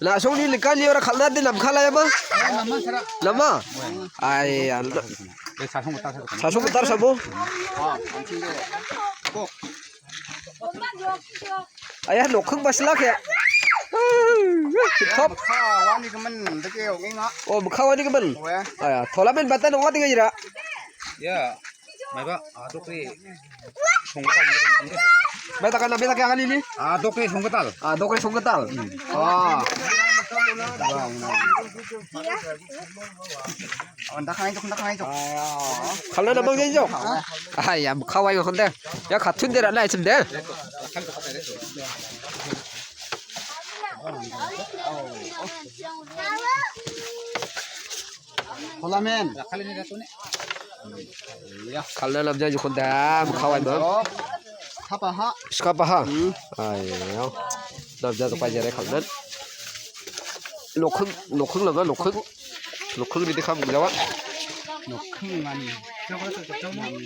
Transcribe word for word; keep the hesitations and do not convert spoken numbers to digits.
Na songni likani ora khalna de nam khala ya ma? Nama? Ai, an. Sasong tar sabo. Aya, nokhung basla khe. Top. Wani kemen deke oginga. Oh, bukha wani kemen. Oya. Aya, thola men bata nonga tinga ira. Ya. Maiba, ah, dokri. Songketal. Beta kana, beta kya kali ni? Ah, dokri songketal. Ah, dokri songketal. Ah. Anda khanai jok, anda khanai jok. Khalna na bang jai jok. Ai, ya, khawai ko khonde. Ya, khatun dera na isim de. Hola men. Khalna nam jai jok khonde, khawai ma. Thapa ha. Skapa ha. Hmm. Ai, ya. Nam jai jok pai jare khalna. Nokhung, nokhung lama, nokhung. Nokhung ridi kham jawa. Nokhung mani.